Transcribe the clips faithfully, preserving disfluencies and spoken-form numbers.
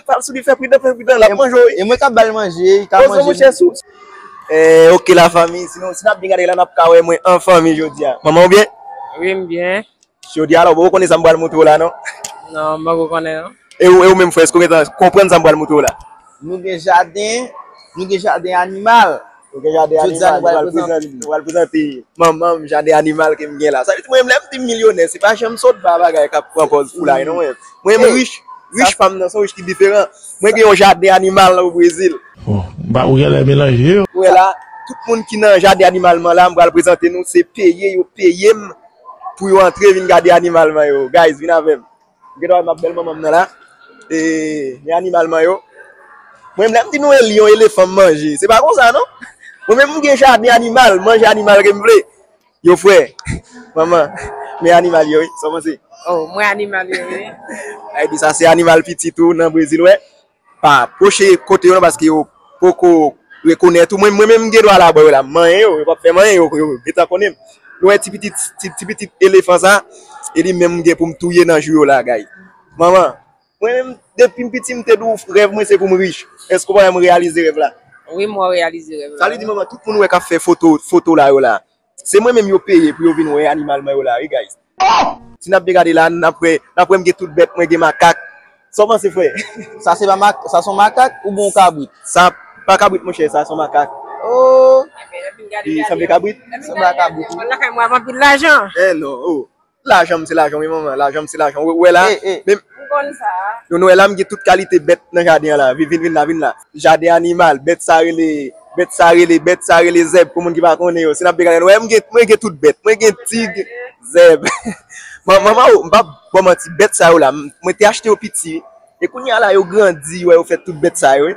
Pral sou li, fè pridan, fè pridan, l ap manje w wi. E mwen k ap ba l manje, li ka manje. Poze monchè sou. Eh, ok la fanmi, sinon si n ap byen gade la n ap ka wè mwen an fanmi jodi a. Manman ou byen? Wi, m byen. Jodi a la ou poko konnen sa m pral montre w la non. Non, m poko konnen non. E ou, e ou menm frè, èske w gentan konprann sa m pral montre w la? Nou gen jaden, nou gen jaden animal. Ou gen jaden animal, nou pral prezante, nou pral prezante manman m jaden animal ke m gen la. Sa vle di mwen menm lè m di m milyonè, se pa janm sot ba bagay k ap pran pòz foulay non mwen. Mwen menm rich, rich pa m nan se yon rich ki diferan. Mwen gen yon jaden animal nan Brezil. Bon, ba ou genlè melanje yo. Ou wè la, tout moun ki nan jaden animal mwen la, m pral prezante nou, se peye yo peye m pou yo antre vin gade animal mwen yo. Guys, vin avè m. Ou gen dwa wè m ap bèl manman m nan la. E, men animal mwen yo. Mwen menm lè m di nou e lyon, elefan m manje. Se pa konsa non. Mwen menm m gen jaden animal, m manje animal ke m vle. Yo frè, manman, men animal yo wi, sa w panse? Oh, mwen animal yo wi. Ay di sa se animal pitit ou nan Brezil wè. Pa pwoche kote yo non paske yo poko rekonèt ou. Mwen, mwen menm m gen dwa la bò yo la, m manyen yo, yo p ap fè m anyen, yo, yo gentan konnen m. Nou wè ti pitit, ti, ti pitit elefan sa, e li menm m gen pou m touye nan jou yo la, guys. Manman, mwen menm depi m piti m te di w rèv mwen se pou m rich. Èske w pa wè m reyalize rèv la? Wi, m wè w reyalize rèv la. Sa vle di manman, tout moun wè k ap fè foto, foto la yo la. Se mwen menm yo peye pou yo vin wè animal mwen yo la wi guys. Si n ap byen gade la, n ap wè, n ap wè m gen tout bèt, mwen gen makak. Sa w panse frè? Sa se pa mak, sa se yon makak oubyen yon kabrit? Sa pa kabrit monchè, sa se yon makak. Oh. Li sanble kabrit? Sanble a kabrit wi. Lakay mwen ap anpil lajan. Eh non, oh. Lajan m se lajan wi manman, lajan m se lajan. Ou wè la, men m konn sa. Nou wè la m gen tout kalite bèt nan jaden an la. Vin, vin, vin la, vin la. Jaden animal, bèt sa rele, bèt sa rele, bèt sa rele zèb pou moun ki pa konnen yo. Si n ap byen gade, nou wè m gen, mwen gen tout bèt. Mwen gen tig, zèb. Manman, manman, oh, m p ap ba w manti, bèt sa yo la, m, mwen te achte yo piti. E kounye a la, yo grandi, wè yo fè tout bèt sa yo wi.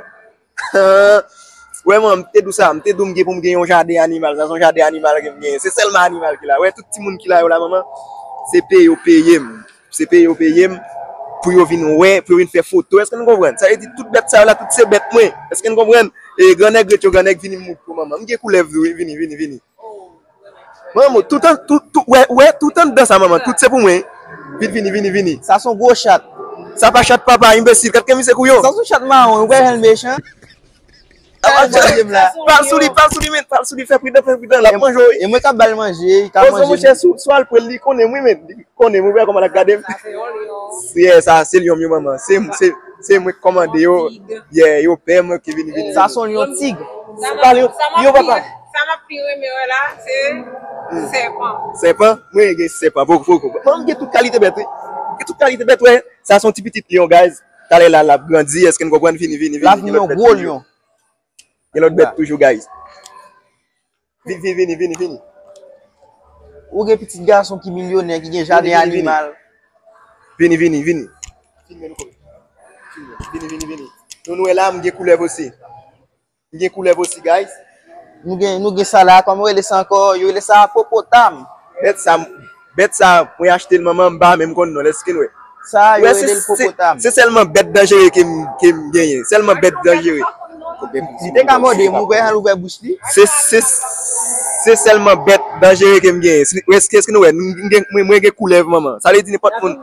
Wè manman, m te di w sa, m te di w m gen pou m gen yon jaden animal, sa se yon jaden animal ke m genyen. Se sèlman animal ki la. Wè tout timoun ki la yo la manman, se peye yo peye m. Se peye yo peye m pou yo vin wè, pou yo vin fè foto. Èske n konprann? Sa vle di tout bèt sa yo la, tout se bèt mwen. Èske n konprann? E grannèg ret yo, grannèg vini m montre w manman. M gen koulèv tou wi, vini, vini, vini. Manman, tout an, tout, tout, wè, wè, tout anndan sa manman, tout se pou mwen. Vin, vini, vini, vini. Sa se yon gwo chat. Sa pa chat papa, enbesil, gad ke misye kouyon. Sa se yon chat mawon, ou wè jan l mechan. Pral sou li, pral sou li, men, pral sou li, fè pridan, fè pridan, l ap manje w wi. E mwen k ap ba l manje, li ka manje. Poze monchè sou, sou al pran l, li konnen m wi men, li konnen m, ou wè kòman l ap gade m. Yeah, sa se lyon m yo manman, se, se, se mwen k kòmande yo. Yeah, yo pè mwen ki vini, vini. Sa se yon lyon tig. Se pa lyon, yo papa. Sa m ap pi renmen wè la, se sèpan. Sèpan? Mwen gen sèpan, poko, poko. Mwen gen tout kalite bèt wi. Gen tout kalite bèt, wè. Sa se yon ti pitit lyon, guys. Talè la, l ap grandi, èske n konprann? Vini, vini, vini. L ap vin yon gwo lyon. Gen lòt bèt toujou, guys. Vini, vini, vini, vini, vini. Ou gen pitit gason ki milyonè, ki gen jaden animal. Vini, vini, vini. Filme nou, Kobe. Filme. Vini, vini, vini. Nou, nou wè la, m gen koulèv osi. M gen koulèv osi, guys. Nou gen, nou gen sa la, kòman yo rele sa ankò? Yo rele sa popotam. Bèt sa, bèt sa, mwen achte l manman, m pa menm konn non l, èske n wè? Sa, yo rele l popotam. Se sèlman bèt danjere ke m, ke m genyen. Sèlman bèt danjere. Li te ka mòde m, ou wè jan l ouvè bouch li? Se, se, se sèlman bèt danjere ke m genyen. Èske, èske nou wè? M gen, mwen, mwen gen koulèv manman. Sa vle di nenpòt moun.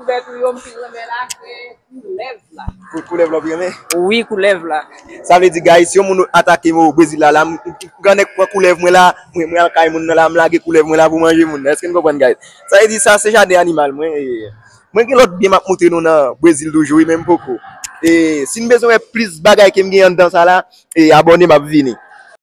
Koulèv la. Kou-, koulèv la w ap renmen? Wi, koulèv la. Sa vle di, guys, si yon moun atake m o Brezil la, la, m, m, m, grannèg pran koulèv mwen la, mwen, mwen al kay moun nan la, m lage koulèv mwen la pou manje moun nan. Èske n konprann, guys? Sa vle di, sa se jaden animal mwen. E, mwen gen lòt byen m ap montre nou nan Brezil toujou, wi, men m poko. E, si n bezwen wè plis bagay ke m gen anndan sa la, e, abòne, m ap vini.